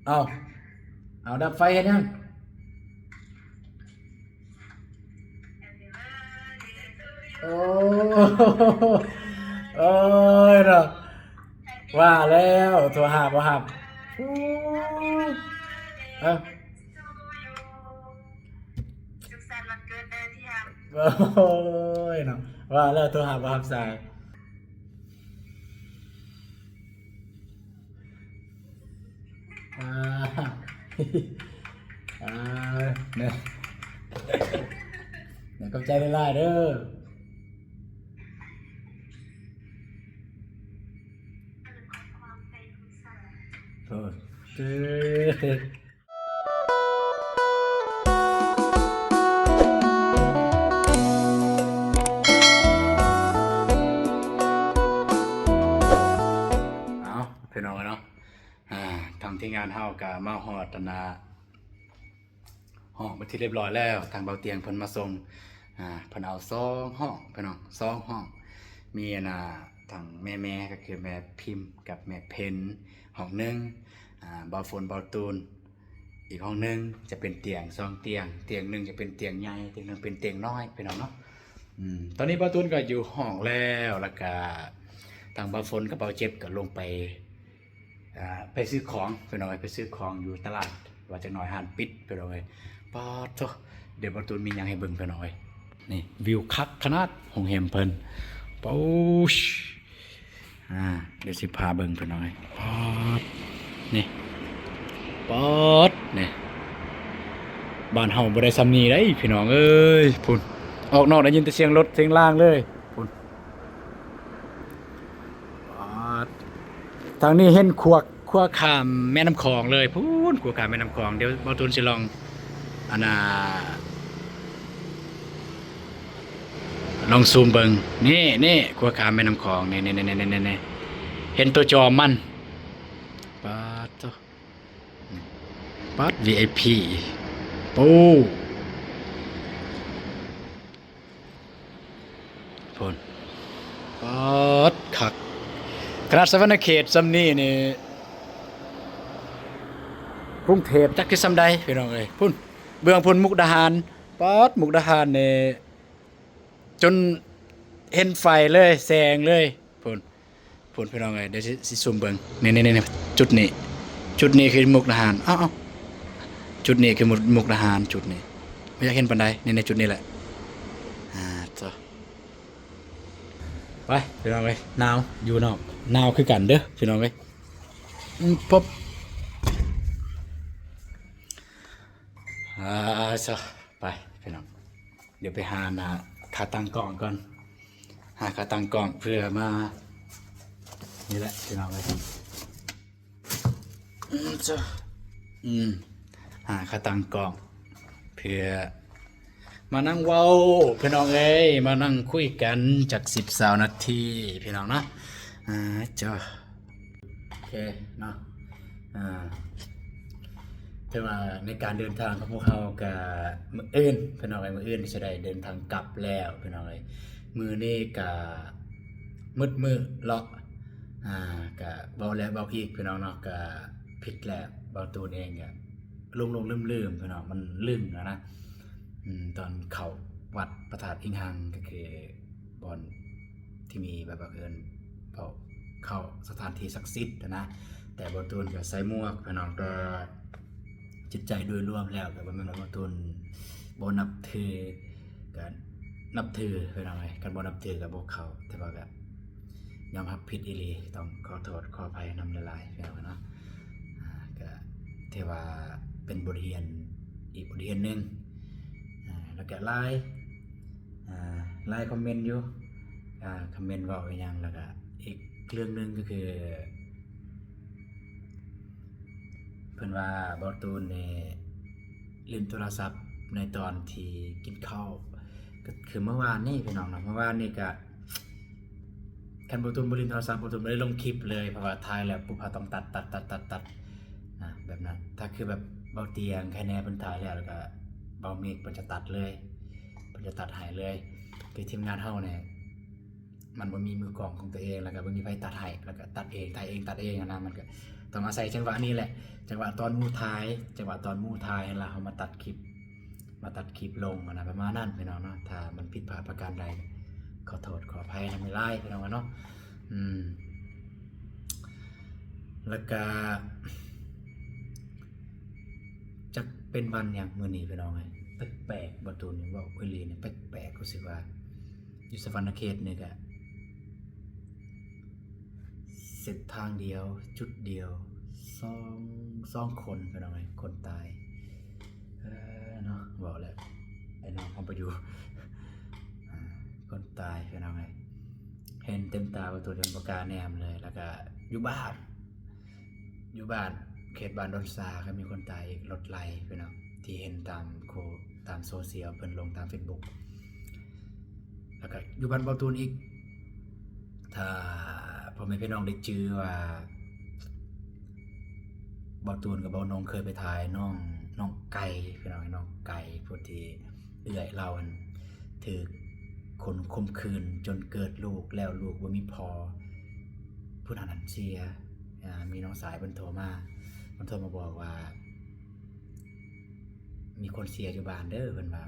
ເອົາ ເອົາ ດັບໄຟເຮັດຫຍັງ? ໂອ້ ໂອ້ຍເນາະ ວ່າແລ້ວໂທຫາບໍ່ຮັບ. ໂອ້ ເອີ ສຸກສັນວັນເກີດເດີທີ່ຮັກ. ໂອ້ຍເນາະ ວ່າແລ້ວໂທຫາບໍ່ຮັບສາຍ. ອ່າ ອ່າ ເນາະ ຂອບໃຈຫຼາຍໆເດີ. ໂອ້ ເອີ ເອົາ ພີ່ນ້ອງເອີຍເນາະ ອ່າ ທາງທີມງານເຮົາກະມາຮອດອັນນ່າ ຫ້ອງເປັນທີ່ຮຽບຮ້ອຍແລ້ວ. ທາງເບົາຕຽງເພິ່ນມາສົ່ງ ອ່າ ເພິ່ນເອົາສອງຫ້ອງ ພີ່ນ້ອງ ສອງຫ້ອງ ມີອັນນ່າ ທາງແມ່ໆ ກໍຄືແມ່ພິມກັບແມ່ເພັນຫ້ອງໜຶ່ງ ອ່າ ເບົາຝົນ ເບົາຕູນ ອີກຫ້ອງໜຶ່ງຈະເປັນຕຽງສອງຕຽງ ຕຽງໜຶ່ງຈະເປັນຕຽງໃຫຍ່ ຕຽງໜຶ່ງເປັນຕຽງນ້ອຍ ພີ່ນ້ອງເນາະ. ອືມ ຕອນນີ້ເບົາຕູນກໍຢູ່ຫ້ອງແລ້ວ ແລ້ວກະທາງເບົາຝົນກັບເບົາເຈັບກໍລົງໄປ ອ່າ ໄປຊື້ຂອງ ພີ່ນ້ອງເອີຍ ໄປຊື້ຂອງຢູ່ຕະຫຼາດ ວ່າຈັກໜ້ອຍຮ້ານປິດ ພີ່ນ້ອງເອີຍ. ປາດໂທ້ ດຽວເບົາຕູນມີຫຍັງໃຫ້ເບິ່ງ ພີ່ນ້ອງເອີຍ. ນີ້ ວິວຄັກຂະໜາດ ໂຮງແຮມເພິ່ນ ໂອ້ ອ່າ ດຽວຊິພາເບິ່ງ ພີ່ນ້ອງເອີຍ. ປາດ ນີ້ ປາດ ນີ້ ບ້ານເຮົາບໍ່ໄດ້ຊ່ຳນີ້ເດ້ ພີ່ນ້ອງເອີຍ. ພຸ້ນ ອອກນອກໄດ້ຍິນແຕ່ສຽງລົດສຽງລາງເລີຍ ພຸ້ນ. ປາດ ທາງນີ້ເຫັນຂົວ ຂົວຂ້າມແມ່ນ້ຳຂອງເລີຍ ພຸ້ນ ຂົວຂ້າມແມ່ນ້ຳຂອງ. ດຽວເບົາຕູນຊິລອງ ອັນນ່າ ລອງຊູມເບິ່ງ ນີ້ ນີ້ ຂົວຂ້າມແມ່ນ້ຳຂອງ ນີ້ ນີ້ ເຫັນໂຕຈອມມັນ. ປາດໂທ້ ປາດ ວີໄອພີ ໂອ້ ພຸ້ນ ປາດ ຄັກ ຂະໜາດສະຫວັນນະເຂດຊ່ຳນີ້ນີ້ ກຸງເທບຈັກຊິຊ່ຳໃດ ພີ່ນ້ອງເອີຍ. ພຸ້ນ ເບື້ອງພຸ້ນ ມຸກດາຫານ ປາດ ມຸກດາຫານນີ້ ຈົນເຫັນໄຟເລີຍ ແສງເລີຍ ພຸ້ນ. ພຸ້ນ ພີ່ນ້ອງເອີຍ ດຽວຊິ ຊິຊູມເບິ່ງ ນີ້ໆໆ ຈຸດນີ້ ຈຸດນີ້ຄືມຸກດາຫານ. ເອົ້າໆ ຈຸດນີ້ຄືມຸກ ມຸກດາຫານ ຈຸດນີ້ ບໍ່ຢາກເຫັນປານໃດ. ນີ້ໆ ຈຸດນີ້ແຫຼະ. ອ່າ ໂທ້ ໄປ ພີ່ນ້ອງເອີຍ ໜາວ ຢູ່ນອກໜາວຄືກັນເດີ ພີ່ນ້ອງເອີຍ. ອືມ ປົບ ອ່າ ຊະ ໄປ ພີ່ນ້ອງ ດຽວໄປຫາໜ້າຂາຕັ້ງກ້ອງກ່ອນ ຫາຂາຕັ້ງກ້ອງເພື່ອມາ ນີ້ແຫຼະ ພີ່ນ້ອງເອີຍ. ອືມ ເຈົ້າ ອືມ ຫາຂາຕັ້ງກ້ອງເພື່ອມານັ່ງເວົ້າ ພີ່ນ້ອງເອີຍ ມານັ່ງຄຸຍກັນຈັກສິບຊາວນາທີ ພີ່ນ້ອງເນາະ. ອ່າ ເຈົ້າ ໂອເຄເນາະ ອ່າ ຖືວ່າໃນການເດີນທາງຂອງພວກເຮົາກະມື້ອື່ນ ພີ່ນ້ອງເອີຍ ມື້ອື່ນຊິໄດ້ເດີນທາງກັບແລ້ວ ພີ່ນ້ອງເອີຍ. ມື້ນີ້ກະມືດມື້ເລາະ ອ່າ ກະເວົ້າແລ້ວເວົ້າອີກ ພີ່ນ້ອງເນາະ ກະຜິດແຫຼະ ເບົາຕູນເອງກະຫຼົງໆລືມໆ ພີ່ນ້ອງ ມັນລຶ້ງຫັ້ນນະ. ອືມ ຕອນເຂົ້າວັດພະທາດອິງຮັງ ກໍຄືບ່ອນທີ່ມີແບບວ່າເອີ້ນ ເຂົ້າ ເຂົ້າສະຖານທີ່ສັກສິດຫັ້ນນະ ແຕ່ເບົາຕູນກໍໃສ່ໝວກ ພີ່ນ້ອງ ກໍຈິດໃຈໂດຍລວມແລ້ວກໍບໍ່ແມ່ນວ່າເບົາຕູນບໍ່ນັບຖື ກໍນັບຖື ພີ່ນ້ອງເອີຍ ຄັນບໍ່ນັບຖືກໍບໍ່ເຂົ້າ ແຕ່ວ່າກໍຍອມຮັບຜິດອີ່ຫຼີ ຕ້ອງຂໍໂທດຂໍອະໄພນຳຫຼາຍໆ ພີ່ນ້ອງເນາະ. ອ່າ ກໍຖືວ່າເປັນບົດຮຽນອີກບົດຮຽນໜຶ່ງ ອ່າ ແລ້ວກໍຫຼາຍ ອ່າ ຫຼາຍຄອມເມັນຢູ່ ອ່າ ຄອມເມັນເວົ້າອີ່ຫຍັງ ແລ້ວກໍອີກເລື່ອງໜຶ່ງກໍຄື ເພິ່ນວ່າເບົາຕູນນີ້ຫຼິ້ນໂທລະສັບໃນຕອນທີ່ກິນເຂົ້າ ກໍຄືເມື່ອວານນີ້ ພີ່ນ້ອງເນາະ ເມື່ອວານນີ້ກະ ຄັນເບົາຕູນບໍ່ຫຼິ້ນໂທລະສັບ ເບົາຕູນບໍ່ໄດ້ລົງຄລິບເລີຍ ເພາະວ່າຖ່າຍແລ້ວປຸບ ເຮົາຕ້ອງຕັດ ຕັດ ຕັດ ຕັດ ຕັດ ອ່າ ແບບນັ້ນ. ຖ້າຄືແບບເບົາຕຽງ ຄະແນນເພິ່ນຖ່າຍແລ້ວ ແລ້ວກະເບົາເມກເພິ່ນຈະຕັດເລີຍ ເພິ່ນຈະຕັດໃຫ້ເລີຍ. ຄືທີມງານເຮົານີ້ ມັນບໍ່ມີມືກ້ອງຂອງຕົວເອງ ແລ້ວກໍບໍ່ມີໃຜຕັດໃຫ້ ແລ້ວກໍຕັດເອງ ຖ່າຍເອງ ຕັດເອງຫັ້ນນະ ມັນກໍຕ້ອງອາໄສຈັງຫວະນີ້ແຫຼະ ຈັງຫວະຕອນໝູ່ຖ່າຍ ຈັງຫວະຕອນໝູ່ຖ່າຍຫັ້ນລະ ເຮົາມາຕັດຄລິບ ມາຕັດຄລິບລົງຫັ້ນນະ ປະມານນັ້ນພີ່ນ້ອງເນາະ. ຖ້າມັນຜິດພາດປະການໃດ ຂໍໂທດຂໍອະໄພນຳຫຼາຍໆ ພີ່ນ້ອງເນາະ. ອືມ ແລ້ວກະ ຈັກເປັນວັນຫຍັງມື້ນີ້ພີ່ນ້ອງເອີຍ ແປກໆ ບໍ່ຕູນນີ້ ເວົ້າອີ່ຫຼີນີ້ແປກໆ ຮູ້ສຶກວ່າຢູ່ສະຫວັນນະເຂດນີ້ກະ ເສັ້ນທາງດຽວ ຈຸດດຽວ ສອງ ສອງຄົນພີ່ນ້ອງເອີຍ ຄົນຕາຍ ເອີ ເນາະ ເວົ້າແລ້ວໄອ້ນ້ອງເຮົາບໍ່ຢູ່ ອາ ຄົນຕາຍພີ່ນ້ອງເອີຍ ເຫັນເຕັມຕາປະຕູຈົນບໍ່ກ້າແນມເລີຍ ແລ້ວກະຢູ່ບ້ານ ຢູ່ບ້ານ ເຂດບ້ານດອນຊາກໍມີຄົນຕາຍອີກ ລົດໄຫຼພີ່ນ້ອງ ທີ່ເຫັນຕາມໂຄ ຕາມໂຊຊຽວ ເພິ່ນລົງຕາມເຟສບຸກ ແລ້ວກໍຢູ່ບ້ານເບົາຕູນອີກ. ຖ້າພໍ່ແມ່ພີ່ນ້ອງໄດ້ຈື່ວ່າ ເບົາຕູນກັບເບົານົງເຄີຍໄປຖ່າຍນ້ອງ ນ້ອງໄກ່ພີ່ນ້ອງ ນ້ອງໄກ່ ຜູ້ທີ່ເອື້ອຍລາວຫັ້ນຖືກຄົນຂົ່ມຂືນຈົນເກີດລູກແລ້ວ ລູກບໍ່ມີພໍ່ ຜູ້ນັ້ນຫັ້ນເສຍ. ອາ ມີນ້ອງຊາຍເພິ່ນໂທມາ ເພິ່ນໂທມາບອກວ່າ ມີຄົນເສຍຢູ່ບ້ານເດີ ເພິ່ນວ່າ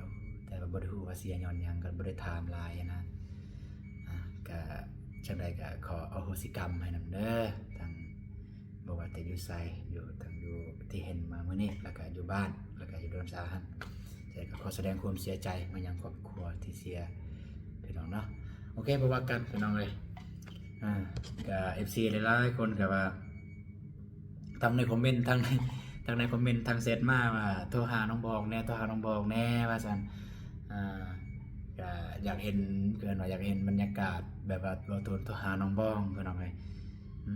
ແຕ່ວ່າບໍ່ໄດ້ຮູ້ວ່າເສຍຍ້ອນຫຍັງ ກໍບໍ່ໄດ້ຖາມຫຼາຍຫັ້ນນະ. ອາ ກະຈັ່ງໃດກໍຂໍອະໂຫສິກຳໃຫ້ນຳເດີ ທັງບໍ່ວ່າແຕ່ຢູ່ໃສ ຢູ່ ທັງຢູ່ທີ່ເຫັນມາມື້ນີ້ ແລ້ວກະຢູ່ບ້ານ ແລ້ວກະຢູ່ດອນຊາຫັ້ນ ແຕ່ກໍຂໍສະແດງຄວາມເສຍໃຈມາຍັງຄອບຄົວທີ່ເສຍ ພີ່ນ້ອງເນາະ. ໂອເຄ ບໍ່ວ່າກັນພີ່ນ້ອງເອີຍ. ອາ ກະເອັຟຊີຫຼາຍໆຄົນກໍວ່າ ທັງໃນຄອມເມັນ ທັງ ທັງໃນຄອມເມັນ ທັງແຊັດມາວ່າ ໂທຫານ້ອງບອກແດ່ ໂທຫານ້ອງບອກແດ່ ວ່າຊັ້ນ. ອາ ກະຢາກເຫັນ ເອີ້ນວ່າຢາກເຫັນບັນຍາກາດແບບວ່າເບົາຕູນໂທຫານ້ອງບອງ ພີ່ນ້ອງເອີຍ. ອື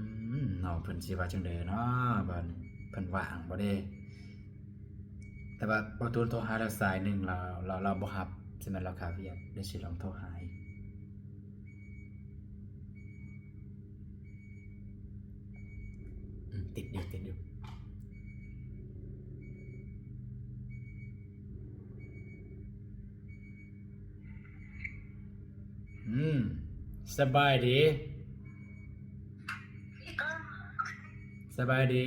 ມ ນ້ອງເພິ່ນຊິວ່າຈັ່ງໃດເນາະ ບາດນີ້ເພິ່ນວ່າງບໍ່ເດ? ແຕ່ວ່າເບົາຕູນໂທຫາແລ້ວສາຍໜຶ່ງ ລາວ ລາວ ລາວບໍ່ຮັບ ສະນັ້ນລາວຄາວຽກ ດຽວຊິລອງໂທຫາອີກ. ອືມ ຕິດຢູ່ ຕິດຢູ່. ອືມ ສະບາຍດີ ສະບາຍດີ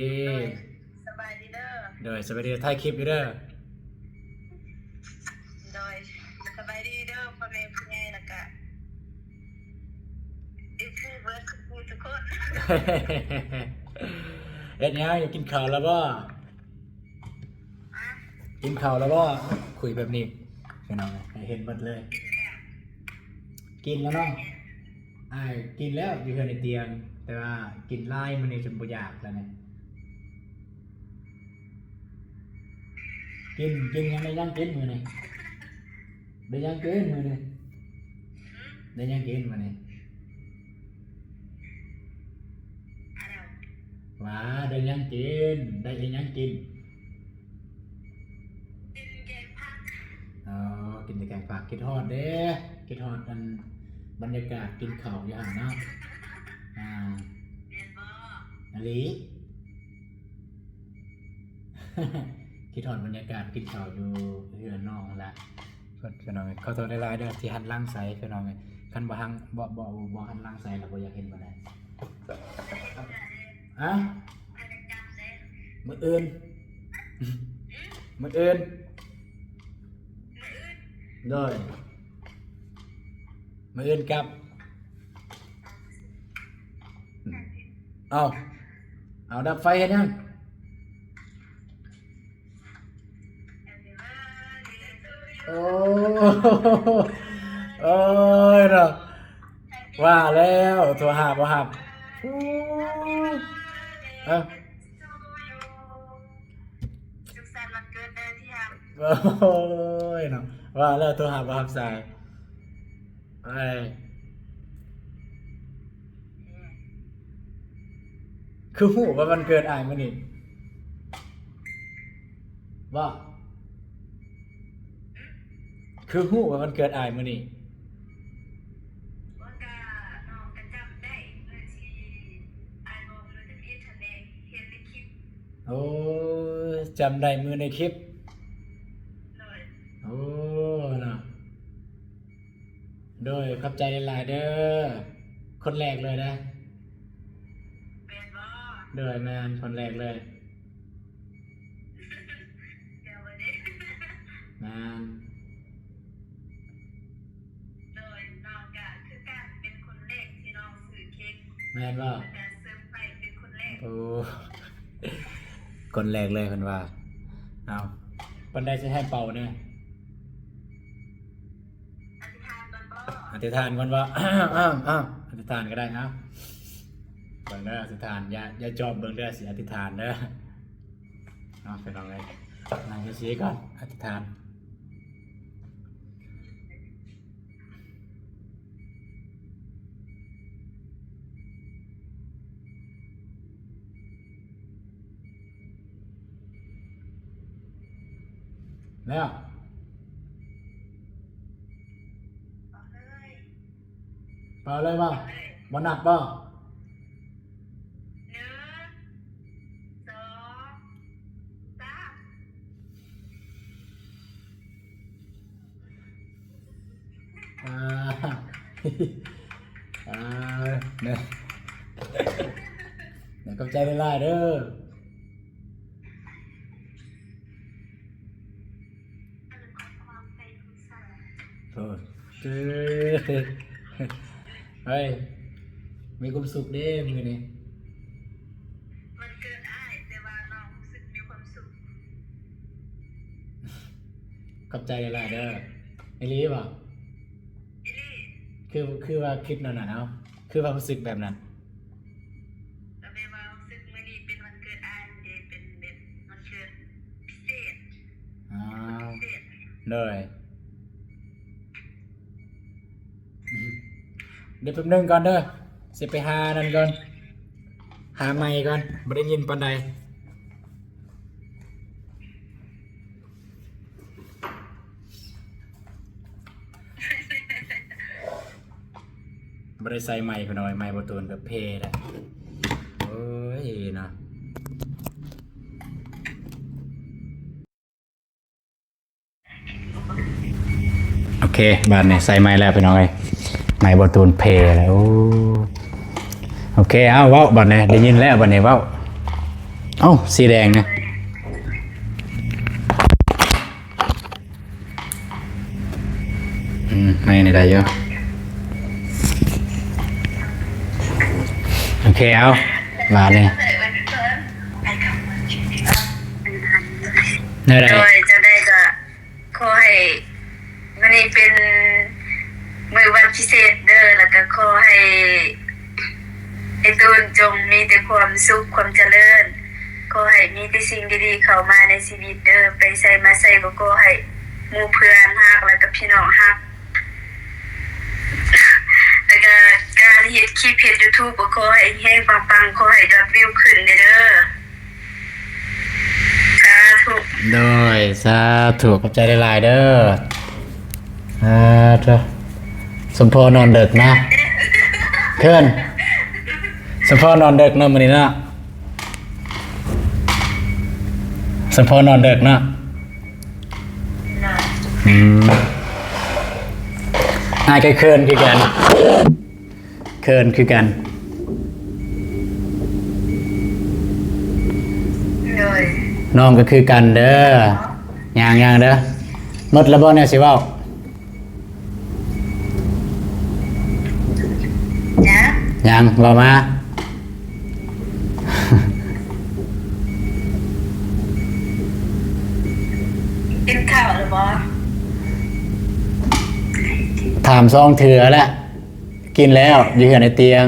ສະບາຍດີເດີ ໂດຍ ສະບາຍດີ ຖ່າຍຄລິບຢູ່ເດີ. ໂດຍ ສະບາຍດີເດີພໍ່ແມ່ຜູ້ໃຫຍ່ ແລ້ວກະເອັຟຊີເບິດທຸກຜູ້ທຸກຄົນ. ເຮັດຫຍັງ ກິນເຂົ້າແລ້ວບໍ່? ກິນເຂົ້າແລ້ວບໍ່? ຄຸຍແບບນີ້ພີ່ນ້ອງ ໃຫ້ເຫັນເບິດເລີຍ. ກິນແລ້ວເນາະ ອ້າຍກິນແລ້ວ ຢູ່ເຮືອນໄອ້ຕຽງ ແຕ່ວ່າກິນຫຼາຍມື້ນີ້ຈົນບໍ່ຢາກແລ້ວນີ້. ກິນ ກິນຫຍັງ ໄດ້ຫຍັງກິນມື້ນີ້? ໄດ້ຫຍັງກິນມື້ນີ້? ໄດ້ຫຍັງກິນມື້ນີ້? ວ່າໄດ້ຫຍັງກິນ? ໄດ້ອີຫຍັງກິນ? ກິນແກງຜັກ. ອໍ ກິນແຕ່ແກງຜັກ. ຄິດຮອດເດ້ ຄິດຮອດອັນບັນຍາກາດກິນເຂົ້າຢູ່ຫັ້ນເນາະ. ອ່າ ແມ່ນບໍ່? ອີ່ຫຼີ. ຄິດຮອດບັນຍາກາດກິນເຂົ້າຢູ່ເຮືອນນ້ອງຫັ້ນລະ. ພີ່ນ້ອງເອີຍ ຂໍໂທດຫຼາຍໆເດີ ທີ່ຫັນຫຼັງໃສ່ພີ່ນ້ອງເອີຍ. ຄັນບໍ່ຫັນ ບໍ່ ບໍ່ ບໍ່ຫັນຫຼັງໃສ່ລະບໍ່ຢາກເຫັນປານໃດ. ຮະ? ມື້ອື່ນ ມື້ອື່ນ ໂດຍ ມື້ອື່ນກັບ. ເອົາ ເອົາ ດັບໄຟເຮັດຫຍັງ? ໂອ້ ໂອ້ຍເນາະ ວ່າແລ້ວໂທຫາບໍ່ຮັບ. ເອີ ສຸກສັນວັນເກີດເດີທີ່ຮັກ. ໂອ້ຍເນາະ ວ່າແລ້ວໂທຫາບໍ່ຮັບສາຍ. ເອີຍ ຄືຮູ້ວ່າວັນເກີດອ້າຍມື້ນີ້? ບໍ່ ຄືຮູ້ວ່າວັນເກີດອ້າຍມື້ນີ້? ວ່າກະ ນ້ອງກະຈຳໄດ້ ເມື່ອທີ່ອ້າຍບອກເລື່ອງທຳອິດຫັ້ນແຫຼະ ເຫັນໃນຄລິບ. ໂອ້ ຈຳໄດ້ມື້ໃນຄລິບ. ໂດຍ ໂອ້ ເນາະ ໂດຍ ຂອບໃຈຫຼາຍໆເດີ. ຄົນແລກເລີຍເດ້. ແມ່ນບໍ່? ໂດຍ ແມ່ນ ຄົນແລກເລີຍ. ແມ່ນ. ໂດຍ ນ້ອງກະຄືກັນ ເປັນຄົນແລກທີ່ນ້ອງຊື້ເຄັກ ແມ່ນບໍ່? ແລ້ວກະເຊີໄພຣສ໌ເປັນຄົນແລກ. ໂອ້ ຄົນແລກເລີຍເພິ່ນວ່າ. ເອົາ ປານໃດຊິໃຫ້ເປົ່າແດ່? ອະທິຖານກ່ອນບໍ? ອະທິຖານກ່ອນບໍ? ເອົາ ເອົາ ອະທິຖານກໍໄດ້. ເອົາ ເບິ່ງເດີ ອະທິຖານ ຢ່າ ຢ່າຈອບເບິ່ງເດີ ຊິອະທິຖານເດີ. ເອົາ ໄປລອງເລີຍ ນັ່ງຈັ່ງຊີ້ກ່ອນ ອະທິຖານ. ແລ້ວ ເປົ່າເລີຍບໍ່? ບໍ່ນັບບໍ່? ໜຶ່ງ ສອງ ສາມ. ອ່າ ອ່າ ເນາະ ຂອບໃຈຫຼາຍໆເດີ. ໂອ້ ເຮີ້ຍ ມີຄວາມສຸກເດ້ມື້ນີ້. ວັນເກີດອ້າຍ ແຕ່ວ່ານ້ອງຮູ້ສຶກມີຄວາມສຸກ. ຂອບໃຈຫຼາຍໆເດີ. ອີ່ຫຼີບໍ່? ອີ່ຫຼີ. ຄື ຄືວ່າຄິດແນວນັ້ນເນາະ ຄືວ່າຮູ້ສຶກແບບນັ້ນ. ກໍແບບວ່າຮູ້ສຶກມື້ນີ້ເປັນວັນເກີດອ້າຍເດ ເປັນແບບວັນເກີດພິເສດ. ອໍ ເປັນວັນເກີດພິເສດ. ໂດຍ. ດຽວແປັບໜຶ່ງກ່ອນເດີ ຊິໄປຫານັ້ນກ່ອນ ຫາໄມກ່ອນ ບໍ່ໄດ້ຍິນປານໃດ. ບໍ່ໄດ້ໃສ່ໄມ ພີ່ນ້ອງເອີຍ ໄມບໍ່ໂຕນກໍເພແລ້ວ. ໂອ້ຍເນາະ. ໂອເຄ ບາດນີ້ໃສ່ໄມແລ້ວພີ່ນ້ອງເອີຍ ໄມບໍ່ໂຕນເພແລ້ວ. ໂອ້ ໂອເຄ ເອົາ ເວົ້າບາດນີ້ ໄດ້ຍິນແລ້ວບາດນີ້ ເວົ້າ. ເອົ້າ ສີແດງນະ. ອືມ ໄມນີ້ໄດ້ຢູ່. ໂອເຄ ເອົາ ບາດນີ້ ແນວໃດ? ໂດຍ ຈັ່ງໃດກໍຂໍໃຫ້ມື້ນີ້ເປັນມື້ວັນພິເສດເດີ ແລ້ວກໍຂໍໃຫ້ອ້າຍຕູນຈົ່ງມີແຕ່ຄວາມສຸກຄວາມຈະເລີນ. ຂໍໃຫ້ມີແຕ່ສິ່ງດີໆເຂົ້າມາໃນຊີວິດເດີ ໄປໃສມາໃສກໍຂໍໃຫ້ໝູ່ເພື່ອນຮັກ ແລ້ວກໍພີ່ນ້ອງຮັກ ແລ້ວກໍການເຮັດຄລິບເຮັດຢູທູບກໍຂໍໃຫ້ເຮັງໆປັງໆ ຂໍໃຫ້ຍອດວິວຂຶ້ນເດີ. ສາທຸ. ໂດຍ ສາທຸ ຂອບໃຈຫຼາຍໆເດີ. ສາທຸ. ສົມພໍນອນເດິກນະ ເຂີນ ສົມພໍນອນເດິກເນາະມື້ນີ້ເນາະ. ສົມພໍນອນເດິກເນາະ. ອືມ ອ້າຍກໍເຂີນຄືກັນ ເຂີນຄືກັນ. ໂດຍ ນ້ອງກໍຄືກັນເດີ. ຍັງໆເດີ. ໝົດແລ້ວບໍ່ແນວຊິເວົ້າ? ຍັງ ຍັງ ເວົ້າມາ. ກິນເຂົ້າແລ້ວບໍ່? ຖາມສອງເທື່ອແລ້ວ. ກິນແລ້ວ ຢູ່ເຮືອນໃນຕຽງ.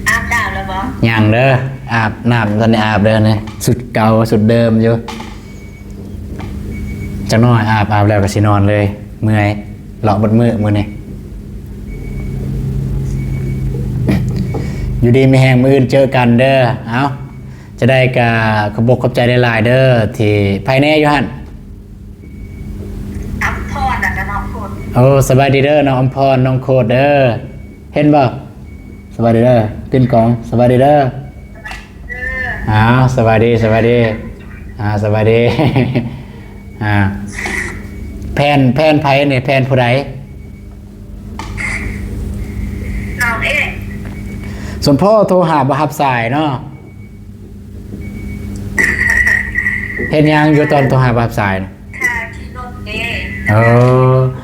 ອາບນ້ຳແລ້ວບໍ່? ຍັງເດີ ອາບນ້ຳ ທັນໄດ້ອາບເດີນີ້ ຊຸດເກົ່າຊຸດເດີມຢູ່. ຈັກໜ້ອຍອາບ ອາບແລ້ວກໍຊິນອນເລີຍ ເມື່ອຍ ເລາະເບິດມື້ມື້ນີ້. ຢູ່ດີມີແຮງ ມື້ອື່ນເຈີກັນເດີ. ເອົ້າ ຈະໄດ້ກະຂອບອົກຂອບໃຈຫຼາຍໆເດີ ທີ່ ໃຜແດ່ຢູ່ຫັ້ນ? ອຳພອນ ແລ້ວກະນ້ອງໂຄດ. ໂອ້ ສະບາຍດີເດີ ນ້ອງອຳພອນ ນ້ອງໂຄດເດີ. ເຫັນບໍ່? ສະບາຍດີເດີ ຕີນກອງ ສະບາຍດີເດີ. ເອີ ອ້າວ ສະບາຍດີ ສະບາຍດີ ອ່າ ສະບາຍດີ. ອ່າ ແຟນ ແຟນໃຜນີ້? ແຟນຜູ້ໃດ? ແຟ ສົມພໍໂທຫາບໍ່ຮັບສາຍເນາະ. ເຮັດຫຍັງຢູ່ຕອນໂທຫາບໍ່ຮັບສາຍນະ? ຄ່າຂີ່ລົດເດ້. ເອີ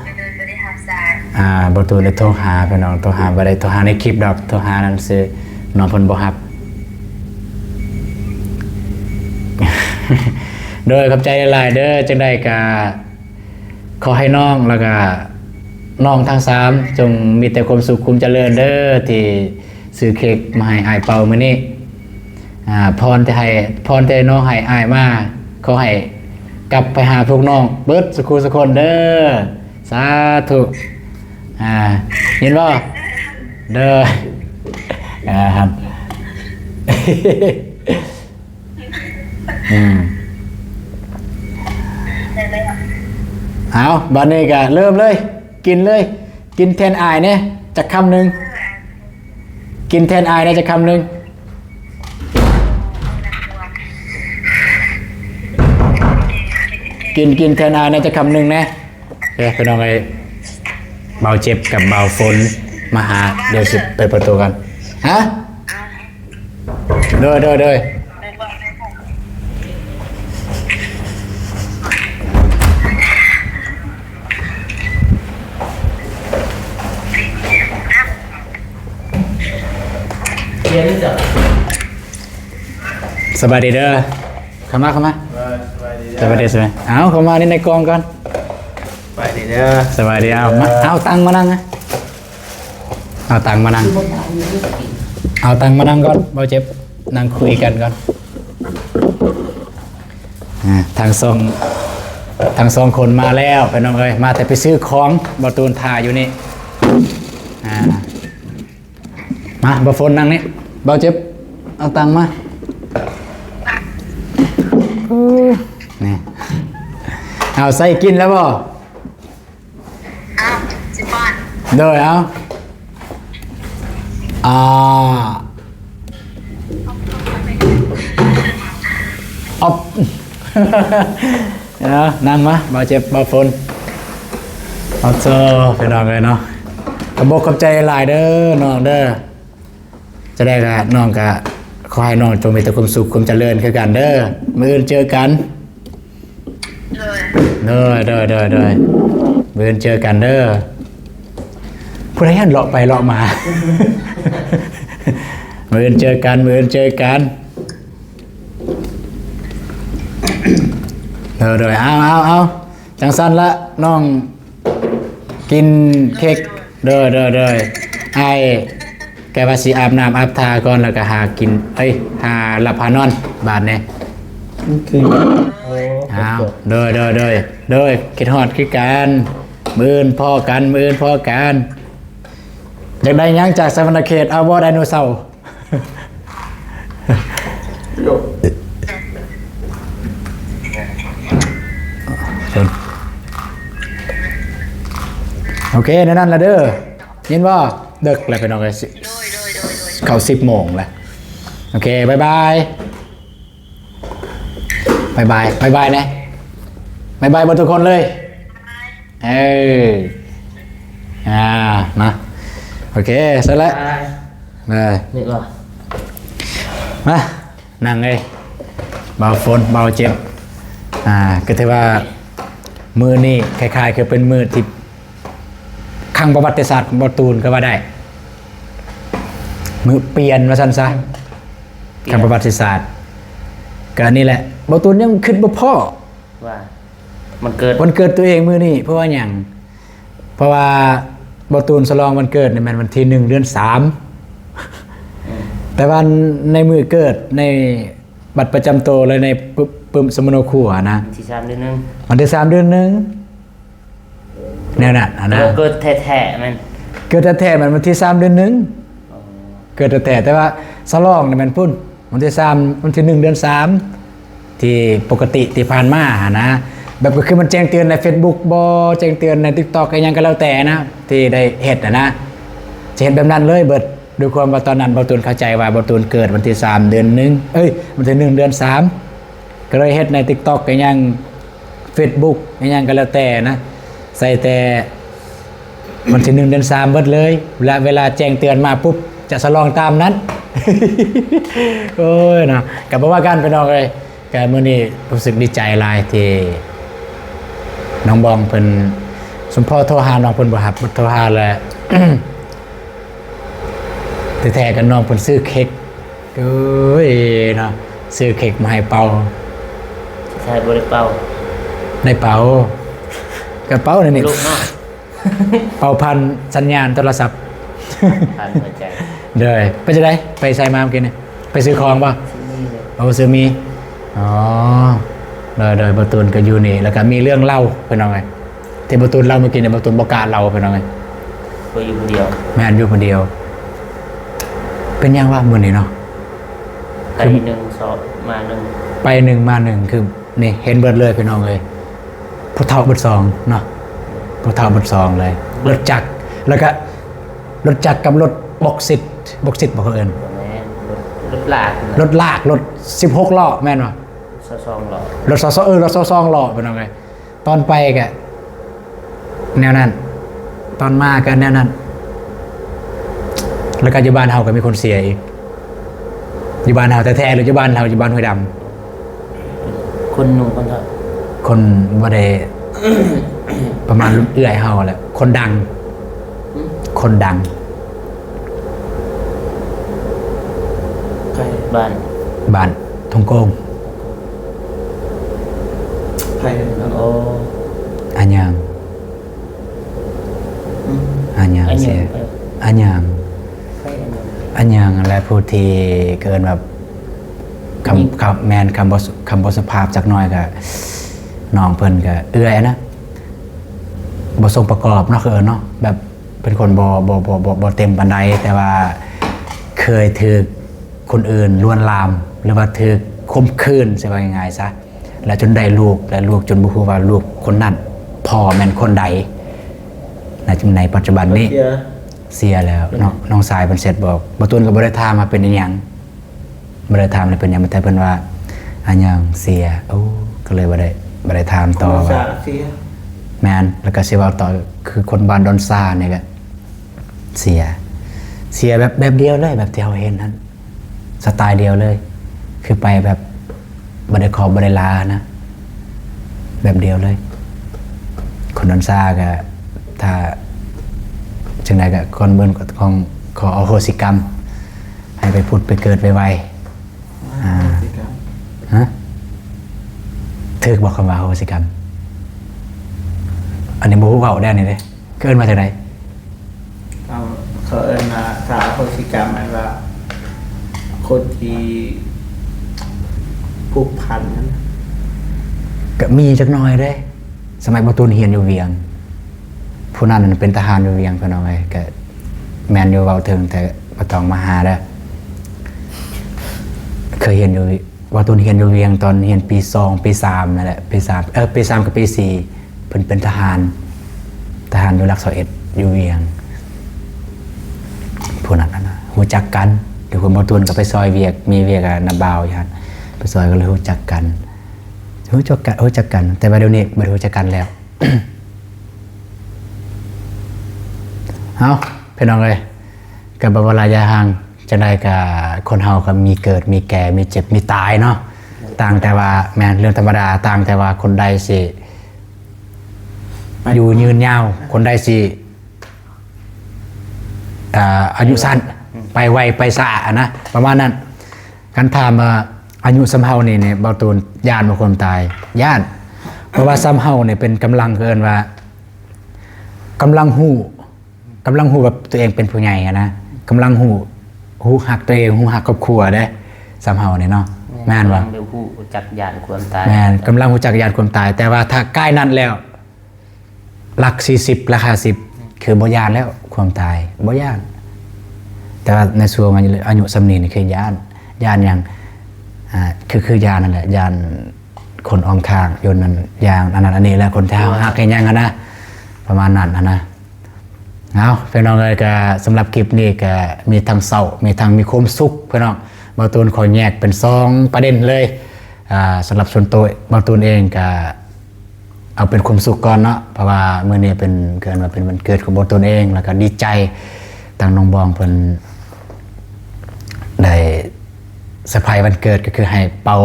ກໍເລີຍບໍ່ໄດ້ຮັບສາຍ. ອ່າ ບໍ່ຕູນໄດ້ໂທຫາພີ່ນ້ອງ, ໂທຫາບໍ່ໄດ້ ໂທຫາໃນຄລິບດອກ, ໂທຫານັ້ນຊື່ນ້ອງເພິ່ນບໍ່ຮັບ. ໂດຍ ຂອບໃຈຫຼາຍໆເດີ. ຈັ່ງໃດກໍ ຂໍໃຫ້ນ້ອງ ແລ້ວກະນ້ອງທັງສາມ ຈົ່ງມີແຕ່ຄວາມສຸກຄວາມຈະເລີນເດີ ທີ່ຊື້ເຄັກມາໃຫ້ອ້າຍເປົ່າມື້ນີ້. ອາ ພອນທີ່ໃຫ້ ພອນທີ່ນ້ອງໃຫ້ອ້າຍມາ ຂໍໃຫ້ກັບໄປຫາພວກນ້ອງເບິດສຸຄູ່ສຸຄົນເດີ. ສາທຸ. ອາ ຍິນບໍ່? ເດີ. ອາ ອືມ ເອົາ ບາດນີ້ກະເລີ່ມເລີຍ ກິນເລີຍ ກິນແທນອ້າຍແດ່ຈັກຄຳໜຶ່ງ ກິນແທນອ້າຍແດ່ຈັກຄຳໜຶ່ງ ກິນ ກິນແທນອ້າຍແດ່ຈັກຄຳໜຶ່ງແດ່. ເອີ ພີ່ນ້ອງເອີຍ ບ່າວເຈັບກັບບ່າວຝົນມາຫາ ດຽວຊິເປີດປະຕູກັນ. ຮະ? ໂດຍ ໂດຍ ໂດຍ. ສະບາຍດີເດີ. ເຂົ້າມາ ເຂົ້າມາ. ເອີ ສະບາຍດີເດີ. ສະບາຍດີ ສະບາຍ. ເອົາ ເຂົ້າມາໃນ ໃນກ້ອງກ່ອນ. ສະບາຍດີເດີ. ສະບາຍດີ. ເອົາ ມາ ເອົາຕັ່ງມານັ່ງນະ. ເອົາຕັ່ງມານັ່ງ ເອົາຕັ່ງມານັ່ງກ່ອນ ບ່າວເຈັບ ນັ່ງຄຸຍກັນກ່ອນ. ອາ ທັງສອງ ທັງສອງຄົນມາແລ້ວ ພີ່ນ້ອງເອີຍ ມາແຕ່ໄປຊື້ຂອງ ບ່າວຕູນຖ້າຢູ່ນີ້. ອາ ມາ ບ່າວຝົນນັ່ງນີ້ ບ່າວເຈັບ ເອົາຕັ່ງມາ. ນີ້ ເອົາໃສ່ກິນແລ້ວບໍ່? ເອົາ ຊິປ້ອນ. ໂດຍ ເອົາ ອ່າ ອອບ ເອົາ ນັ່ງມາ ບ່າວເຈັບ ບ່າວຝົນ. ເອົາໂທ້ ພີ່ນ້ອງເອີຍເນາະ ຂອບອົກຂອບໃຈຫຼາຍເດີນ້ອງເດີ. ຈະໄດ້ກະ ນ້ອງກະຂໍໃຫ້ນ້ອງຈົ່ງມີແຕ່ຄວາມສຸກຄວາມຈະເລີນຄືກັນເດີ. ມື້ອື່ນເຈີກັນ. ໂດຍ ໂດຍ ໂດຍ ໂດຍ ໂດຍ. ມື້ອື່ນເຈີກັນເດີ. ຜູ້ໃດຫັ້ນເລາະໄປເລາະມາ? ມື້ອື່ນເຈີກັນ ມື້ອື່ນເຈີກັນ. ໂດຍ ໂດຍ. ເອົາ ເອົາ ເອົາ ຈັ່ງຊັ້ນລະ ນ້ອງກິນເຄັກ. ໂດຍ ໂດຍ ໂດຍ. ອ້າຍ ກະວ່າຊິອາບນ້ຳອາບທ່າກ່ອນ ແລ້ວກະຫາກິນ ເອີຍ ຫາຫຼັບຫານອນບາດນີ້. ໂອເຄ. ອ້າວ ໂດຍ ໂດຍ ໂດຍ ໂດຍ. ຄິດຮອດຄືກັນ. ມື້ອື່ນພໍ້ກັນ ມື້ອື່ນພໍ້ກັນ. ຢາກໄດ້ຫຍັງຈາກສະຫວັນນະເຂດ ເອົາບໍ່ ໄດໂນເສົາ? ໂອເຄ ແນວນັ້ນລະເດີ. ຍິນບໍ່? ເດິກແລ້ວພີ່ນ້ອງເອີຍ ເຂົ້າສິບໂມງແລ້ວ. ໂອເຄ ບາຍບາຍ. ບາຍບາຍ ບາຍບາຍແດ່ ບາຍບາຍເບິດທຸກຄົນເລີຍ. ເອີ ອ່າ ມາ ໂອເຄ ຊັ້ນແຫຼະ. ບາຍ ເອີ ນີ້ກໍ ມາ ນັ່ງເອີຍ ບ່າວຝົນ ບ່າວເຈັບ. ອ່າ ກໍຖືວ່າມື້ນີ້ຄ້າຍໆຄືເປັນມື້ທີ່ ຄັ້ງປະຫວັດຕິສາດບ່າວຕູນກໍວ່າໄດ້ ມື້ປ່ຽນວ່າຊັ້ນຊະ. ປ່ຽນ ຄັ້ງປະຫວັດຕິສາດ ກໍອັນນີ້ແຫຼະ ບ່າວຕູນຍັງຄິດບໍ່ພໍ້ວ່າວັນເກີດ ວັນເກີດຕົວເອງມື້ນີ້. ເພາະວ່າຫຍັງ? ເພາະວ່າບ່າວຕູນສະຫຼອງວັນເກີດນີ້ແມ່ນວັນທີໜຶ່ງ ເດືອນສາມ. ອືມ ແຕ່ວ່າໃນມື້ເກີດ ໃນບັດປະຈຳໂຕ ແລະ ໃນປຶ້ມ ປຶ້ມສຳມະໂນຄົວນະ ວັນທີສາມ ເດືອນໜຶ່ງ ວັນທີສາມ ເດືອນໜຶ່ງ. ແນວນັ້ນຫັ້ນນະ ແຕ່ວ່າເກີດແທ້ໆແມ່ນ ເກີດແທ້ໆແມ່ນວັນທີສາມ ເດືອນໜຶ່ງ. ອໍ ເກີດແທ້ໆ ແຕ່ວ່າສະຫຼອງນີ້ແມ່ນພຸ້ນ ວັນທີສາມ ວັນທີໜຶ່ງ ເດືອນສາມ ທີ່ປົກກະຕິທີ່ຜ່ານມາຫັ້ນນະ. ແບບກໍຄືມັນແຈ້ງເຕືອນໃນເຟສບຸກບໍ ແຈ້ງເຕືອນໃນຕິກຕັອກ ອີ່ຫຍັງກໍແລ້ວແຕ່ນະ ທີ່ໄດ້ເຮັດຫັ້ນນະ ຈະເຮັດແບບນັ້ນເລີຍເບິດ. ດ້ວຍຄວາມວ່າຕອນນັ້ນບ່າວຕູນເຂົ້າໃຈວ່າບ່າວຕູນເກີດວັນທີສາມ ເດືອນໜຶ່ງ ເອີຍ ວັນທີໜຶ່ງ ເດືອນສາມ ກໍເລີຍເຮັດໃນຕິກຕັອກ ອີ່ຫຍັງ ເຟສບຸກ ອີ່ຫຍັງກໍແລ້ວແຕ່ນະ ໃສ່ແຕ່ວັນທີໜຶ່ງ ເດືອນສາມ ເບິດເລີຍ. ເວລາ ເວລາແຈ້ງເຕືອນມາປຸບ ຈະສະຫຼອງຕາມນັ້ນ. ໂອ້ຍເນາະ ກໍບໍ່ວ່າກັນພີ່ນ້ອງເອີຍ. ກໍມື້ນີ້ຮູ້ສຶກດີໃຈຫຼາຍທີ່ນ້ອງບອງເພິ່ນ ສົມພໍໂທຫານ້ອງເພິ່ນບໍ່ຮັບ ໂທຫາແລ້ວ ແທ້ໆກໍນ້ອງເພິ່ນຊື້ເຄັກ ໂອ້ຍເນາະ ຊື້ເຄັກມາໃຫ້ເປົ່າ. ແທ້ບໍ່ໄດ້ເປົ່າ. ໄດ້ເປົ່າ ກໍເປົ່ານັ້ນນີ້ ເປົ່າຜ່ານສັນຍານໂທລະສັບ ຜ່ານຫົວໃຈ. ໂດຍ ເປັນຈັ່ງໃດ ໄປໃສມາເມື່ອກີ້ນີ້? ໄປຊື້ຂອງບໍ່? ໂອ້ ຊື້ໝີ່. ອໍ ໂດຍໆ ບ່າວຕູນກໍຢູ່ນີ້ ແລ້ວກໍມີເລື່ອງເລົ່າພີ່ນ້ອງເອີຍ ທີ່ບ່າວຕູນເລົ່າເມື່ອກີ້ນີ້ ບ່າວຕູນບໍ່ກ້າເລົ່າພີ່ນ້ອງເອີຍ. ຂ້ອຍຢູ່ຜູ້ດຽວ. ແມ່ນ ຢູ່ຜູ້ດຽວ. ເປັນຫຍັງວະມື້ນີ້ເນາະ? ໄປໜຶ່ງ ສອງ ມາໜຶ່ງ ໄປໜຶ່ງ ມາໜຶ່ງ ຄືນີ້ເຫັນເບິດເລີຍພີ່ນ້ອງເອີຍ. ຜູ້ເຖົ້າເບິດສອງເນາະ ຜູ້ເຖົ້າເບິດສອງເລີຍ. ລົດຈັກ ແລ້ວກະລົດຈັກກັບລົດບັອກຊິດ ບັອກຊິດບໍ່ເຂົາເອີ້ນ? ບໍ່ແມ່ນ ລົດ ລົດລາກ ລົດລາກ ລົດສິບຫົກລໍ້ແມ່ນບໍ່? ຊາວສອງລໍ້ ລົດຊາວສອງ ເອີ ລົດຊາວສອງລໍ້ພີ່ນ້ອງເອີຍ. ຕອນໄປກະແນວນັ້ນ ຕອນມາກະແນວນັ້ນ. ແລ້ວກະຢູ່ບ້ານເຮົາກະມີຄົນເສຍອີກ ຢູ່ບ້ານເຮົາແທ້ໆ ຫຼືຢູ່ບ້ານເຮົາ ຢູ່ບ້ານຫ້ວຍດຳ? ຄົນໜຸ່ມຄົນເຖົ້າ ຄົນບໍ່ໄດ້ ປະມານເອື້ອຍເຮົາແຫຼະ ຄົນດັງ. ຫືມ? ຄົນດັງ. ໃຜ? ບ້ານ ບ້ານທົ່ງໂກງ. ໃຜ? ໂອ້ ອາຍາງ. ອາຍາງເສຍ ອາຍາງ ອາຍາງແຫຼະ ຜູ້ທີ່ເອີ້ນວ່າ ຄຳ ຄຳ ແມ່ນ ຄຳບໍ່ ຄຳບໍ່ສຸພາບຈັກໜ້ອຍ ກະນ້ອງເພິ່ນກະເອື້ອຍນະ ບໍ່ສົມປະກອບເນາະ ຄືເອີ້ນເນາະ ແບບເປັນຄົນບໍ່ ບໍ່ ບໍ່ ບໍ່ ບໍ່ເຕັມປານໃດ ແຕ່ວ່າເຄີຍຖືກຄົນອື່ນລວນລາມ ຫຼືວ່າຖືກຂົ່ມຂືນ ຊິເວົ້າງ່າຍໆຊະ. ແລ້ວຈົນໄດ້ລູກ ແລະ ລູກຈົນບໍ່ຮູ້ວ່າລູກຄົນນັ້ນພໍ່ແມ່ນຄົນໃດ. ໃນ ໃນປັດຈຸບັນນີ້ ເສຍ ເສຍແລ້ວເນາະ. ນ້ອງຊາຍເພິ່ນເຊັດບອກ ບ່າວຕູນກໍບໍ່ໄດ້ຖາມວ່າເປັນອີ່ຫຍັງ ບໍ່ໄດ້ຖາມວ່າເປັນຫຍັງ ແຕ່ເພິ່ນວ່າອາຫຍັງເສຍ. ໂອ້ ກໍເລີຍບໍ່ໄດ້ ບໍ່ໄດ້ຖາມຕໍ່ວ່າ ເສຍ ແມ່ນ. ແລ້ວກໍຊິເວົ້າຕໍ່ ຄືຄົນບ້ານດອນຊານີ້ແຫຼະ ເສຍ ເສຍແບບ ແບບດຽວເລີຍ ແບບທີ່ເຮົາເຫັນຫັ້ນ ສະໄຕລ໌ດຽວເລີຍ ຄືໄປແບບບໍ່ໄດ້ຂໍບໍ່ໄດ້ລານະ ແບບດຽວເລີຍ. ຄົນດອນຊາກະ ຖ້າຈັ່ງໃດກະກ່ອນອື່ນກໍຕ້ອງຂໍອະໂຫສິກຳ ໃຫ້ໄປຜຸດໄປເກີດໄວໆ. ອາ ອະໂຫສິກຳ ຮະ? ຖືກບໍ່ຄຳວ່າອະໂຫສິກຳ? ອັນນີ້ບໍ່ຮູ້ເວົ້າແດ່ນີ້ເດ້. ເອີ້ນວ່າຈັ່ງໃດ? ເຂົາ ເຂົາເອີ້ນວ່າ ຖ້າອະໂຫສິກຳ ແມ່ນວ່າຄົນທີ່ຜູກພັນນັ້ນ. ກະມີຈັກໜ້ອຍເດ້. ສະໄໝບ່າວຕູນຮຽນຢູ່ວຽງ ຜູ້ນັ້ນເປັນທະຫານຢູ່ວຽງ ພີ່ນ້ອງເອີຍ. ກະແມ່ນຢູ່ ເວົ້າເຖິງແຕ່ບໍ່ຕ້ອງມາຫາເດີ້. ເຄີຍຮຽນຢູ່ ວ່າຕອນຮຽນຢູ່ວຽງ ຕອນຮຽນປີສອງ ປີສາມນັ້ນແຫຼະ ປີສາມ ເອີ ປີສາມກັບປີສີ່ ເພິ່ນເປັນທະຫານ ທະຫານຢູ່ຫຼັກຊາວເອັດ ຢູ່ວຽງ. ຜູ້ນັ້ນນະ ຮູ້ຈັກກັນ ແຕ່ຄົນບໍ່ຕົນກໍໄປຊ່ອຍວຽກ ມີວຽກ ອາ ນຳບ່າວຢູ່ຫັ້ນ ໄປຊ່ອຍ ກໍເລີຍຮູ້ຈັກກັນ ຮູ້ຈັກກັນ ຮູ້ຈັກກັນ ແຕ່ວ່າດຽວນີ້ບໍ່ໄດ້ຮູ້ຈັກກັນແລ້ວ. ເອົ້າ ພີ່ນ້ອງເອີຍ ກໍບໍ່ວ່າລະຍະຫ່າງ ຈັ່ງໃດກໍຄົນເຮົາກໍມີເກີດ ມີແກ່ ມີເຈັບ ມີຕາຍເນາະ. ຕ່າງແຕ່ວ່າ ແມ່ນເລື່ອງທຳມະດາ ຕ່າງແຕ່ວ່າຄົນໃດຊິຢູ່ຍືນຍາວ ຄົນໃດຊິ ອາ ອາຍຸສັ້ນ ໄປໄວໄປຊ້າຫັ້ນນະ ປະມານນັ້ນ. ຄັນຖາມວ່າອາຍຸສ່ຳເຮົານີ້ ນີ້ ເບົາຕູນຢ້ານບໍ່ຄວາມຕາຍ? ຢ້ານ. ເພາະວ່າສ່ຳເຮົານີ້ເປັນກຳລັງ ເອີ້ນວ່າກຳລັງຮູ້ ກຳລັງຮູ້ວ່າຕົວເອງເປັນຜູ້ໃຫຍ່ຫັ້ນນະ ກຳລັງຮູ້ ຮູ້ຮັກຕົວເອງ ຮູ້ຮັກຄອບຄົວເດ້ ສ່ຳເຮົານີ້ເນາະ ແມ່ນບໍ່? ກຳລັງໄດ້ຮູ້ ຮູ້ຈັກຢ້ານຄວາມຕາຍ ແມ່ນ ກຳລັງຮູ້ຈັກຢ້ານຄວາມຕາຍ ແຕ່ວ່າຖ້າກາຍນັ້ນແລ້ວ ຫຼັກສີ່ສິບ ຫຼັກຫ້າສິບ ຄືບໍ່ຢ້ານແລ້ວ ຄວາມຕາຍບໍ່ຢ້ານ. ແຕ່ວ່າໃນຊ່ວງອາຍຸ ອາຍຸສ່ຳນີ້ນີ້ຄືຢ້ານ ຢ້ານຫຍັງ? ອາ ຄື ຄືຢ້ານນັ້ນແຫຼະ ຢ້ານຄົນອ້ອມຂ້າງ ຢ້ານນັ້ນ ຢ້ານອັນນັ້ນອັນນີ້ແຫຼະ ຄົນທີ່ເຮົາຮັກອີ່ຫຍັງຫັ້ນນະ ປະມານນັ້ນຫັ້ນນະ. ເອົາ ພີ່ນ້ອງເອີຍ ກະສຳລັບຄລິບນີ້ກະມີທັງເສົ້າ ມີທັງມີຄວາມສຸກ ພີ່ນ້ອງ. ເບົາຕູນຂໍແຍກເປັນສອງປະເດັນເລີຍ ອາ ສຳລັບສ່ວນໂຕເບົາຕູນເອງກະ ເອົາເປັນຄວາມສຸກກ່ອນເນາະ ເພາະວ່າມື້ນີ້ເປັນ ເອີ້ນວ່າເປັນວັນເກີດຂອງເບົາຕູນເອງ ແລ້ວກໍດີໃຈ ທາງນ້ອງບອງເພິ່ນ ໄດ້ເຊີໄພຣສ໌ວັນເກີດ ກໍຄືໃຫ້ເປົ່າ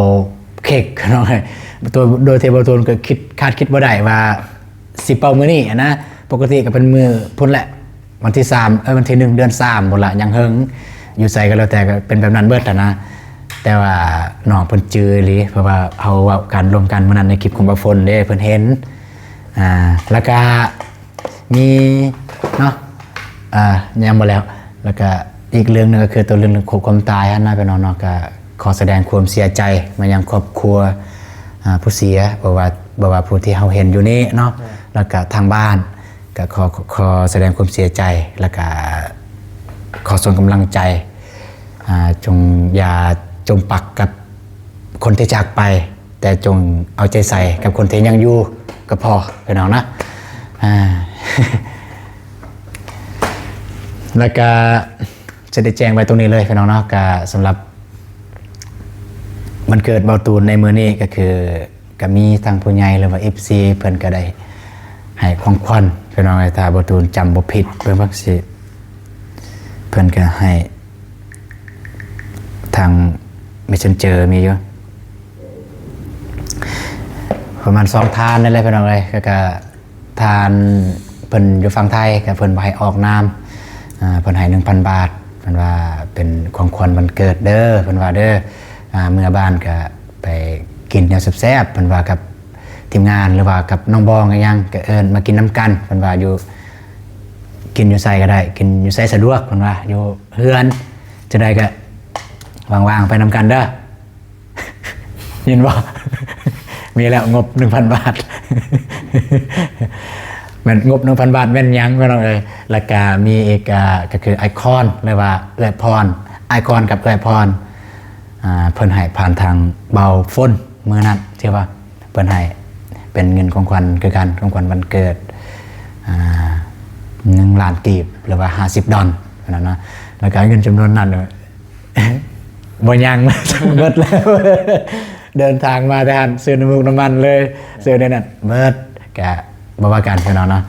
ເຄ້ກເນາະ ໂດຍ ໂດຍທີ່ບໍ່ໂດນກໍຄິດ ຄາດຄິດບໍ່ໄດ້ວ່າ ຊິເປົ່າມື້ນີ້ຫັ້ນນະ. ປົກກະຕິກໍເປັນມື້ພຸ້ນແຫຼະ ວັນທີສາມ ເອີ ວັນທີໜຶ່ງ ເດືອນສາມພຸ້ນລະ ຍັງເຫິງ ຢູ່ໃສກໍແລ້ວແຕ່ ກໍເປັນແບບນັ້ນເບິດຫັ້ນນະ. ແຕ່ວ່ານ້ອງເພິ່ນຈື່ອີ່ຫຼີ ເພາະວ່າເຮົາເວົ້າກັນລົມກັນມື້ນັ້ນໃນຄລິບຂອງບ່າວຝົນເດ້ ເພິ່ນເຫັນ. ອ່າ ແລ້ວກະມີເນາະ ອ່າ ຍັງບໍ່ແລ້ວ. ແລ້ວກະອີກເລື່ອງໜຶ່ງກໍຄືຕົວເລື່ອງໂຄກຄວາມຕາຍຫັ້ນນະ ພີ່ນ້ອງເນາະ ກະຂໍສະແດງຄວາມເສຍໃຈມາຍັງຄອບຄົວ ອ່າ ຜູ້ເສຍ ບໍ່ວ່າ ບໍ່ວ່າຜູ້ທີ່ເຮົາເຫັນຢູ່ນີ້ເນາະ ແມ່ນ ແລ້ວກະທາງບ້ານ ກະຂໍ ຂໍສະແດງຄວາມເສຍໃຈ ແລ້ວກະຂໍສົ່ງກຳລັງໃຈ. ອ່າ ຈົ່ງຢ່າຈົມປັກກັບຄົນທີ່ຈາກໄປ ແຕ່ຈົ່ງເອົາໃຈໃສ່ກັບຄົນທີ່ຍັງຢູ່ກໍພໍ ພີ່ນ້ອງນະ. ອ່າ ແລ້ວກະຈະໄດ້ແຈ້ງໄວ້ຕົງນີ້ເລີຍ ພີ່ນ້ອງເນາະ ກະສຳລັບວັນເກີດບ່າວຕູນໃນມື້ນີ້ ກໍຄື ກໍມີທັງຜູ້ໃຫຍ່ ຫຼືວ່າ ເອັຟຊີ ເພິ່ນກໍໄດ້ໃຫ້ຂອງຂວັນ ພີ່ນ້ອງເອີຍ. ຖ້າບ່າວຕູນຈຳບໍ່ຜິດ ເບິ່ງ ເບິ່ງຊິ ເພິ່ນກໍໃຫ້ທາງ Messenger ມີຢູ່ ປະມານສອງທ່ານນັ້ນແຫຼະ ພີ່ນ້ອງເອີຍ. ກໍ ທ່ານເພິ່ນຢູ່ຝັ່ງໄທ ກໍເພິ່ນບໍ່ໃຫ້ອອກນາມ ອ່າ ເພິ່ນໃຫ້ໜຶ່ງພັນບາດ ເພິ່ນວ່າເປັນຂອງຂວັນວັນເກີດເດີ ເພິ່ນວ່າເດີ. ອ່າ ເມືອບ້ານກໍໄປກິນແນວແຊບໆ ເພິ່ນວ່າກັບທີມງານ ຫຼືວ່າກັບນ້ອງບອງອີ່ຫຍັງ ກໍເອີ້ນມາກິນນຳກັນ ເພິ່ນວ່າຢູ່ ກິນຢູ່ໃສກໍໄດ້ ກິນຢູ່ໃສສະດວກ ເພິ່ນວ່າຢູ່ເຮືອນ ຈັ່ງໃດກໍວ່າງໆໄປນຳກັນເດີ. ຍິນບໍ່? ມີແລ້ວງົບໜຶ່ງພັນບາດ ແມ່ນງົບໜຶ່ງພັນບາດແມ່ນຫຍັງ ພີ່ນ້ອງເອີຍ? ແລ້ວກະມີອີກ ອ່າ ກໍຄືອ້າຍຄອນ ຫຼືວ່າເອື້ອຍພອນ ອ້າຍຄອນກັບເອື້ອຍພອນ ອ່າ ເພິ່ນໃຫ້ຜ່ານທາງບ່າວຝົນມື້ນັ້ນ ທີ່ວ່າເພິ່ນໃຫ້ເປັນເງິນຂອງຂວັນຄືກັນ ຂອງຂວັນວັນເກີດ ອ່າ ໜຶ່ງລ້ານກີບ ຫຼືວ່າຫ້າສິບດອນ ນັ້ນນະ. ແລ້ວກະເງິນຈຳນວນນັ້ນ ບໍ່ຍັງ ເບິດແລ້ວ ເດີນທາງມາແຕ່ຫັ້ນ ຊື້ນ້ຳມູກນ້ຳມັນເລີຍ ຊື້ແນວນັ້ນເບິດ ກະບໍ່ວ່າກັນ ພີ່ນ້ອງເນາະ.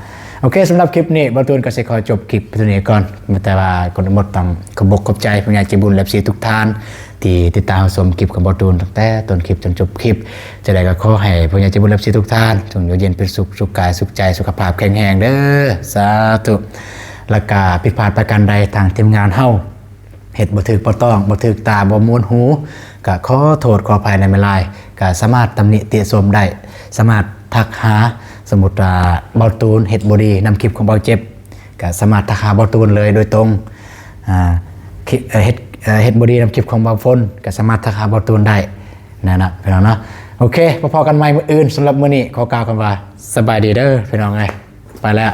ໂອເຄ ສຳລັບຄລິບນີ້ ບ່າວຕູນກໍຊິຂໍຈົບຄລິບເທົ່ານີ້ກ່ອນ ແຕ່ວ່າກ່ອນອື່ນໝົດຕ້ອງຂອບອົກຂອບໃຈຜູ້ໃຫຍ່ໃຈບຸນ ແລະ ເອັຟຊີ ທຸກທ່ານ ທີ່ຕິດຕາມຮັບຊົມຄລິບຂອງບ່າວຕູນຕັ້ງແຕ່ຕົ້ນຄລິບຈົນຈົບຄລິບ. ຈັ່ງໃດກໍຂໍໃຫ້ຜູ້ໃຫຍ່ໃຈບຸນ ແລະ ເອັຟຊີ ທຸກທ່ານ ຈົ່ງຢູ່ເຢັນເປັນສຸກ ສຸກກາຍສຸກໃຈ ສຸຂະພາບແຂງແຮງເດີ ສາທຸ. ແລ້ວກະຜິດພາດປະການໃດ ທາງທີມງານເຮົາ ເຮັດບໍ່ຖືກບໍ່ຕ້ອງ ບໍ່ຖືກຕາ ບໍ່ມ່ວນຫູ ກະຂໍໂທດຂໍອະໄພນຳຫຼາຍໆ. ກະສາມາດຕຳໜິຕິຊົມໄດ້ ສາມາດທັກຫາ ສົມມຸດວ່າບ່າວຕູນເຮັດບໍ່ດີນຳຄລິບຂອງບ່າວເຈັບ ກະສາມາດທັກຫາບ່າວຕູນເລີຍໂດຍຕົງ. ອ່າ ຄລິບ ເອີ ເຮັດ ເອີ ເຮັດບໍ່ດີນຳຄລິບຂອງບ່າວຝົນ ກະສາມາດທັກຫາບ່າວຕູນໄດ້ ນັ້ນນະ ພີ່ນ້ອງເນາະ. ໂອເຄ ພໍ້ກັນໃໝ່ມື້ອື່ນ ສຳລັບມື້ນີ້ຂໍກ່າວຄຳວ່າ ສະບາຍດີເດີ ພີ່ນ້ອງເອີຍ. ໄປແລ້ວ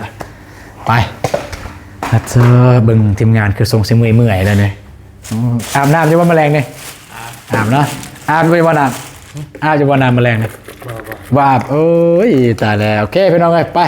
ໄປ. ອາເທີ ເບິ່ງທີມງານຄືຊົງຊິເມື່ອຍໆແລ້ວນີ້. ອືມ ອາບນ້ຳຢູ່ບໍ່ມື້ແລງນີ້? ອາບເນາະ. ອາບຢູ່ບໍ່ນ້ຳ? ອາບຢູ່ບໍ່ນ້ຳມື້ແລງນີ້? ບໍ່ ບໍ່ ບໍ່ອາບ. ໂອ້ຍ ຕາຍແລ້ວ. ໂອເຄ ພີ່ນ້ອງເອີຍ ໄປ.